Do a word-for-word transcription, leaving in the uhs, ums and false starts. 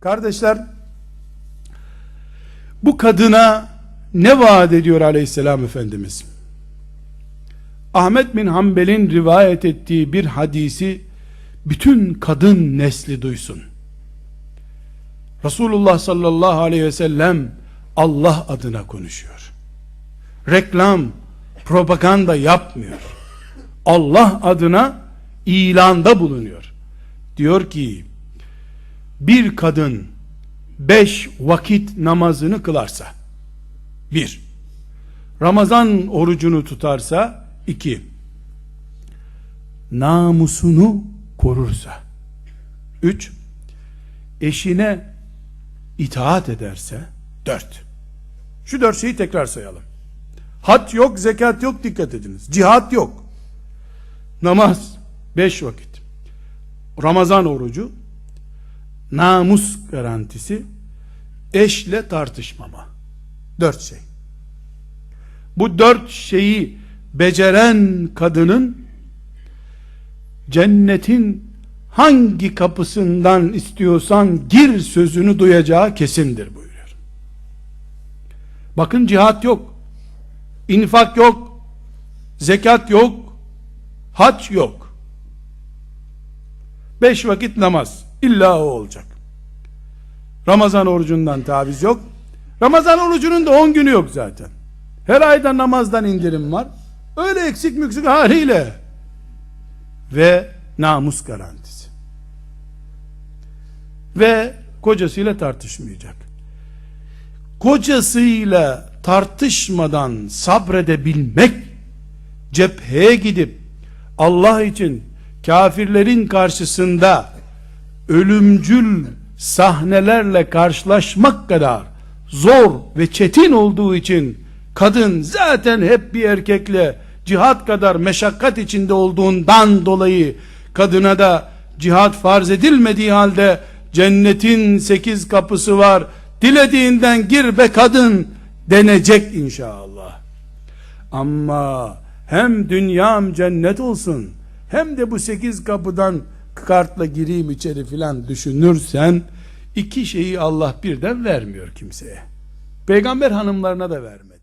Kardeşler, bu kadına ne vaat ediyor Aleyhisselam Efendimiz? Ahmet bin Hanbel'in rivayet ettiği bir hadisi bütün kadın nesli duysun. Resulullah sallallahu aleyhi ve sellem Allah adına konuşuyor. Reklam, propaganda yapmıyor. Allah adına ilanda bulunuyor. Diyor ki, bir kadın beş vakit namazını kılarsa, bir, Ramazan orucunu tutarsa, iki, namusunu korursa, üç, eşine itaat ederse, dört. Şu dört şeyi tekrar sayalım. Hac yok, zekat yok, dikkat ediniz. Cihat yok. Namaz, beş vakit. Ramazan orucu, namus garantisi, eşle tartışmama. Dört şey. Bu dört şeyi beceren kadının cennetin hangi kapısından istiyorsan gir sözünü duyacağı kesindir buyuruyor. Bakın, cihat yok, infak yok, zekat yok, hac yok. Beş vakit namaz, illa o olacak. Ramazan orucundan taviz yok. Ramazan orucunun da on günü yok zaten. Her ayda namazdan indirim var. Öyle eksik müksük haliyle. Ve namus garantisi. Ve kocasıyla tartışmayacak. Kocasıyla tartışmadan sabredebilmek, cepheye gidip Allah için kafirlerin karşısında ölümcül sahnelerle karşılaşmak kadar zor ve çetin olduğu için, kadın zaten hep bir erkekle cihat kadar meşakkat içinde olduğundan dolayı kadına da cihat farz edilmediği halde cennetin sekiz kapısı var, dilediğinden gir be kadın denecek inşallah. Ama hem dünyam cennet olsun, hem de bu sekiz kapıdan kartla gireyim içeri filan düşünürsen, iki şeyi Allah birden vermiyor kimseye. Peygamber hanımlarına da vermedi.